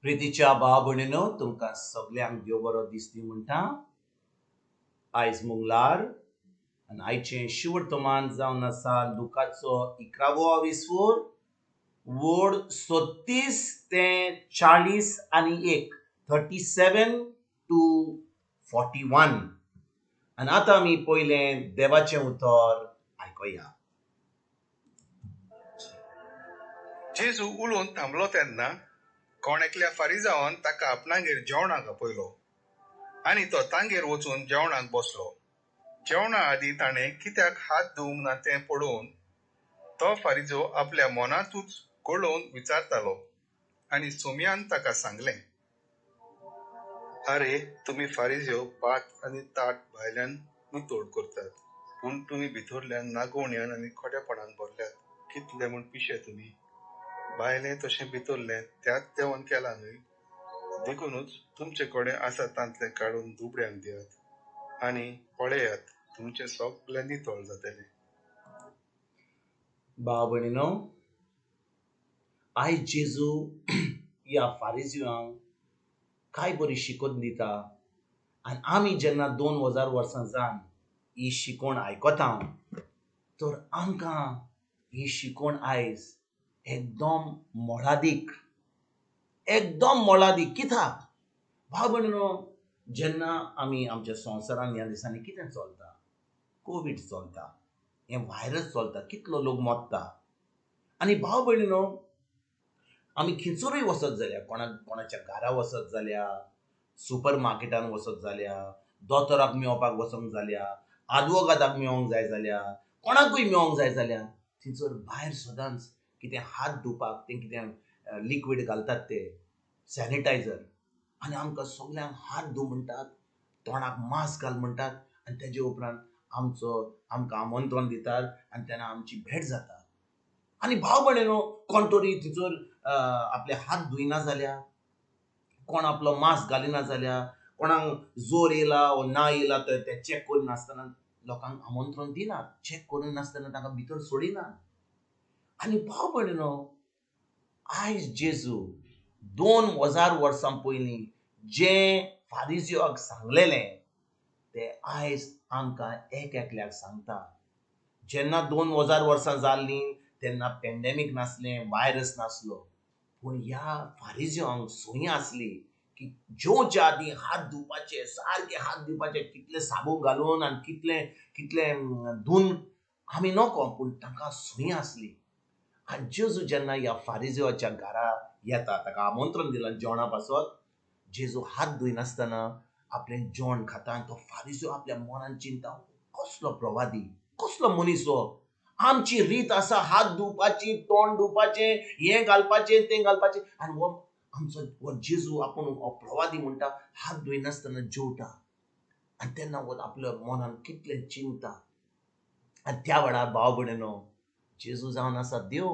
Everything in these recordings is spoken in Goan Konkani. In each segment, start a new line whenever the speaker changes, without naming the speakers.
प्रितीच्या भाव भयणीनो, तुमकां सगल्यांक देव बरो दीस दी म्हणटा. आयज मंगळार आनी आयचें शिवर्तमान जावन आसा लुकाचो 11वो आविस्वोर, वड 36 ते 41, 37 to 41. आनी आतां आमी पयलें देवाचें उतर आयकुया.
जेजू उलोवन थांबलो तेन्ना कोण एकल्या फारिजावान ताका आपणागेर जेवणाक आपयलो आनी तो तांगेर वचून जेवणाक बसलो. जेवणा आदीं ताणें कित्याक हात धुवंक ना तें पळोवन तो फारिजो आपल्या मनांतूच गळोवन विचारतालो आनी सोमयान ताका सांगलें, आरे, तुमी फारिजो पात आनी ताट भायल्यान नितळ करतात, पूण तुमी भितरल्यान नागोवण्यान आनी खोटेपणान भरल्यात. कितले म्हूण पिशे तुमी! भायलें तशें भितरलें त्याच देवान केलां न्हय? देखूनच तुमचे कडेन आसा तांतलें काडून दुबळ्यांक दियात आनी पळयात, तुमचें सगळें नितळ जातलें.
भाव भयणीनो, आयज जेजू ह्या फारिजियांक काय बरी शिकोवन दिता आनी आमी जेन्ना 2000 वर्सां जावन ही शिकोवण आयकता तर आमकां ही शिकोवण आयज एकदम मोलादीक, एकदम मोलादीक. कित्याक भाव भयणीनो, जेन्ना आमी आमच्या संवसारान ह्या दिसांनी कितें चलता, कोवीड चलता, हें व्हायरस चलता, कितलो लोक मरता. आनी भाव भयणीनो, आमी खंयसरूय वचत जाल्यार, कोणाच्या घरा वचत जाल्यार, सुपर मार्केटान वचत जाल्यार, दोतोराक मेळपाक वचोंक जाल्यार, आदवोगादाक मेळोंक जाय जाल्यार, कोणाकूय मेळोंक जाय जाल्यार, थंयसर भायर सदांच कितें हात धुवपाक तें कितें लिक्वीड घालतात ते सॅनिटायझर, आनी आमकां सगल्यांक हात धू म्हणटात, तोंडाक मास्क घाल म्हणटात आनी तेजे उपरांत आमकां आमंत्रण दितात आनी तेन्ना आमची भेट जाता. आनी भाव भयणीनो, कोण तरी थंयसर आपले हात धुयना जाल्यार, कोण आपलो मास्क घालिना जाल्यार, कोणाक जोर येयला वो ना येयला तर ते चॅक करिनासतना लोकांक आमंत्रण दिनात, चॅक करिनासतना तांकां भितर सोडिनात. आनी भाव भयणीनो, आयज जेजू 2000 वर्सां पयलीं जें फारिजियोक सांगलेलें तें आयज आमकां एक एकल्याक सांगता. जेन्ना 2000 वर्सां जाल्लीं तेन्ना पेंडेमीक नासलें, व्हायरस नासलो, पूण ह्या फारिजियांक संवय आसली की जेवच्या आदीं हात धुवपाचे, सारके हात धुवपाचे, कितले साबू घालून आनी कितले कितले धुवन आमी नको, पूण तांकां संवय आसली. आनी जेजू जेन्ना ह्या फारिजियोच्या घरा येता, ताका आमंत्रण दिलां जेवणा पासत, जेजू हात धुयनासतना आपलें जेवण खाता आनी तो फारिजियो आपल्या मनान चिंता, कसलो प्रवादी, कसलो मनीस हो, आमची रीत आसा हात धुवपाची, तोंड धुवपाचें, हें घालपाचें, तें घालपाचें, आनी हो आमचो हो जेजू आपूण हो प्रवादी म्हणटा हात धुयनासतना जेवता. आनी तेन्ना हो आपल्या मनान कितलें चिंता. आनी त्या वेळार भाव भयणीनो, जेजू जावन आसा देव,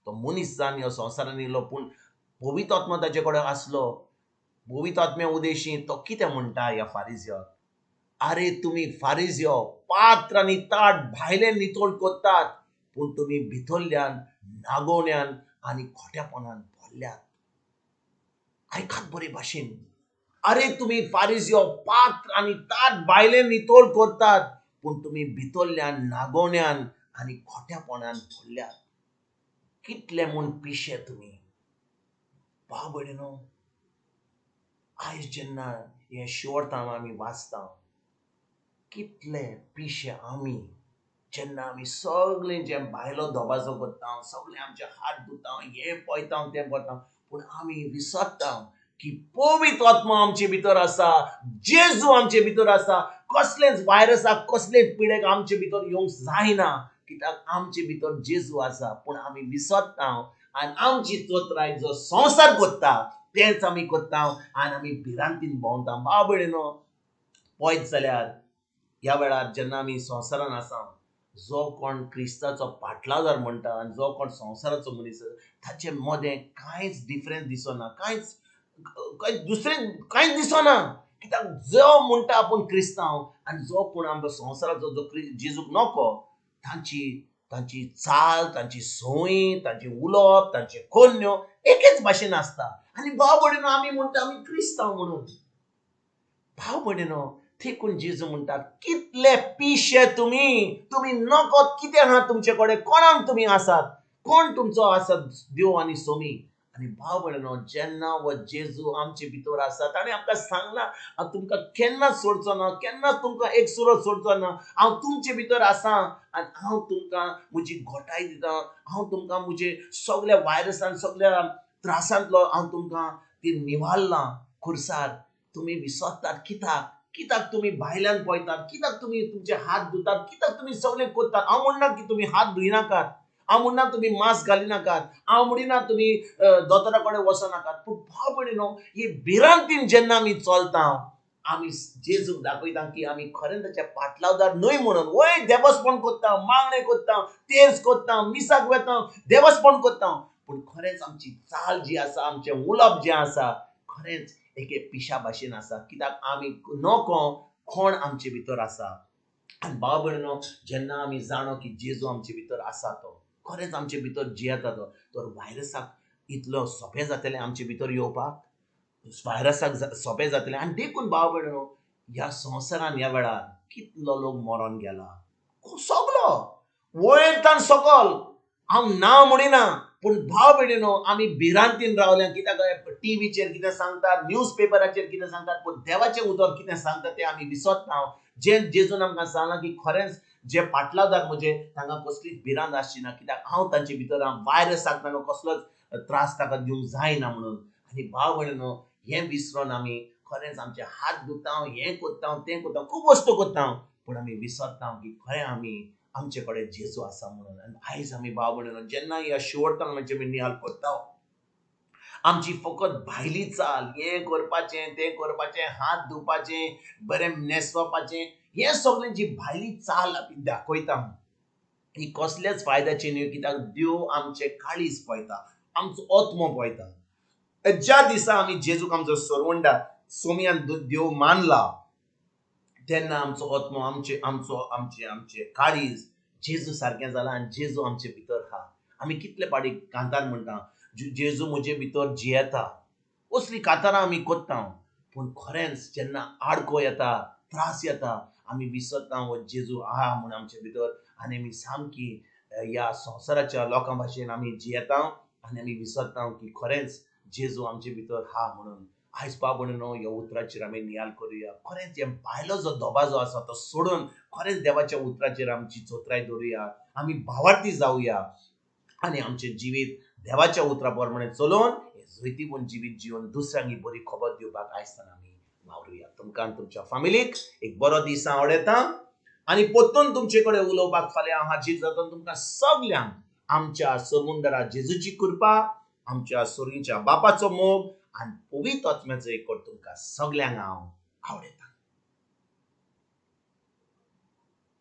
तो मनीस जावन ह्या संवसारान येयलो, पूण पवित्र आत्मा ताचे कडेन आसलो. पवित्र आत्म्या उदेशी तो कितें म्हणटा ह्या फारिजियाक, आरे तुमी फारिजियो पात्र आनी ताट भायले नितळ करतात, पूण तुमी भितरल्यान नागोवण्यान आनी खोट्यापणान भरल्यात. आयकात बरे भाशेन, आरे तुमी फारिजियो पात्र आनी ताट भायले नितळ करतात, पूण तुमी भितरल्यान नागोवण्यान आनी खोट्यापणान भरल्यात. कितले म्हूण पिशे तुमी. भाव भयणीनो, आयज जेन्ना हें शिवर्तांव आमी वाचता, कितले पिशे आमी जेन्ना आमी सगळें जें भायलो दबाजो करता, सगळें आमचे हात धुता, हें पळयता, तें पळयता, पूण आमी विसरता की पवित्र आत्मा आमचे भितर आसा, जेजू आमचे भितर आसा. कसलेंच व्हायरसाक, कसलेच पिडेक आमचे भितर येवंक जायना, कित्याक आमचे भितर जेजू आसा. पूण आमी विसरता आनी आमची चतुराय जो संवसार करता तेंच आमी करता आनी आमी भिरांतीन भोंवता. भाव भयणीनो, पळयत जाल्यार ह्या वेळार जेन्ना आमी संवसारान आसा, जो कोण क्रिस्ताचो पाटलादार म्हणटा आनी जो कोण संवसाराचो मनीस, ताचे मदें कांयच डिफरन्स दिसना, कांयच कांय दुसरें कांयच दिसना. कित्याक जो म्हणटा आपूण क्रिस्तांव आनी जो कोण आमकां संवसाराचो जो जेजूक नको, तांची तांची चाल, तांची संवय, तांची उलोवप, तांचे कोन्न्यो एकेच भाशेन आसता. आनी भाव भयणीनो, आमी म्हणटा आमी क्रिस्तांव म्हणून. भाव भयणीनो, देखून जेजू म्हणटा कितले पिशे तुमी, तुमी नकत कितें आहा तुमचे कडेन, कोणाक तुमी आसात, कोण तुमचो आसा देव आनी सोमी. आनी भाव भयणीनो, जेन्ना हो जेजू आमचे भितर आसा, ताणें आमकां सांगलां हांव तुमकां केन्नाच सोडचो ना, केन्नाच तुमकां एक सुरो सोडचो ना, हांव तुमचे भितर आसा आनी हांव तुमकां म्हजी घोटाय दितां, हांव तुमकां म्हजे सगल्या वायरसान सगल्या त्रासांतलो हांव तुमकां ती निवारलां खुर्सार. तुमी विसरतात कित्याक? कित्याक तुमी भायल्यान पळयतात? कित्याक तुमी तुमचे हात धुतात? कित्याक तुमी सगळें करतात? हांव म्हणना की तुमी हात धुयनाकात, हांव म्हणना तुमी मास्क घालिनाकात, हांव म्हणिना तुमी दोतोरा कडेन वचनाकात, पूण भाव भयणीनो, ही भिरांतीन जेन्ना आमी चलता, आमी जेजूक दाखयता की आमी खरें ताच्या पाटलावदार न्हय म्हणून. वय देवस्पण करता, मागणें करता, तेर्स करता, मिसाक वता, देवस्पण करता, पूण खरेंच आमची चाल जी आसा, आमचें उलोवप जें आसा, खरेंच एके पिशा भाशेन आसा. कित्याक आमी नको कोण आमचे भितर आसा. आनी भाव भयणीनो, जेन्ना आमी जाणो की जेजू आमचे भितर आसा, तो खरेंच आमचे भितर जियेता, तो तर व्हायरसाक इतलो सोंपें जातलें आमचे भितर येवपाक, व्हायरसाक सोंपें जातलें. आनी देखून भाव भयणीनो, ह्या संवसारान ह्या वेळार कितलो लोक मरोन गेला, सगलो वयर तान सकल, हांव ना म्हणिना, पूण भाव भयणीनो, आमी भिरांतीन रावल्या. कित्याक टिवीचेर कितें सांगतात, न्यूज पेपराचेर कितें सांगतात, पूण देवाचें उतर कितें सांगता तें आमी विसरता. जें जेजून आमकां सांगलां की खरेंच जे पाटलावदार म्हजे तांकां कसलीच भिरांत आसची ना, कित्याक हांव तांचे भितर व्हायरसाक तांकां कसलोच त्रास ताका दिवंक जायना म्हणून. आनी भाव भयणीनो, हें विसरोन आमी खरेंच आमचे हात धुता, हें करता, तें करता, खूब वस्तू करता, पूण आमी विसरता की खरें आमी आमचे कडेन जेजू आसा म्हणून. आनी आयज आमी भाव भयणीनो, जेन्ना ह्या शिवडताना म्हणजे आमी नियाल करता, आमची फकत भायली चाल, हें करपाचें तें करपाचें, हात धुवपाचें, बरें न्हेसपाचें, हें सगळें जी भायली चाल आमी दाखयता, ही कसल्याच फायद्याची न्हय. कित्याक देव आमचें काळीज पळयता, आमचो आत्मो पळयता. ज्या दिसा आमी जेजूक आमचो सरवंडा सोमयान देव मानला, तेन्ना आमचो आत्मो, आमचे आमचो आमचे आमचे काळीज जेजू सारकें जालां आनी जेजू आमचे भितर आहा. आमी कितले पाडी कांतार म्हणटा, जेजू म्हजे भितर जियेता, असली कांतारां आमी करता, पूण खरेंच जेन्ना आडको येता, त्रास येता, आमी विसरता हो जेजू आहा म्हूण आमचे भितर. आनी आमी सामकी ह्या संवसाराच्या लोकां भाशेन आमी जियेता आनी आमी विसरता की खरेंच जेजू आमचे भितर आहा म्हणून. आयज भाव भयणीनो, ह्या उतराचेर आमी नियाल करुया. खरेंच हे भायलो जो दबाजो आसा तो सोडून खरेंच देवाच्या उतराचेर आमची चोत्राय दवरुया, आमी भावार्थी जावया आनी आमचें जिवीत देवाच्या उतरा प्रमाणे चलोवन हें जैतिवंत जिवीत जिवन दुसऱ्यांक ही बरी खबर दिवपाक आयज आमी वावरुया. तुमकां आनी तुमच्या फामिलीक एक बरो दीस हांव आवडयता आनी परतून तुमचे कडेन उलोवपाक फाल्यां हांव हाजीर जाता. तुमकां सगल्यांक आमच्या सरमुंडरा जेजूची कृपा, आमच्या सोरीच्या बापाचो मोग आनी पवित्र आत्म्याचो एकवट तुमकां सगल्यांक हांव आवडयता.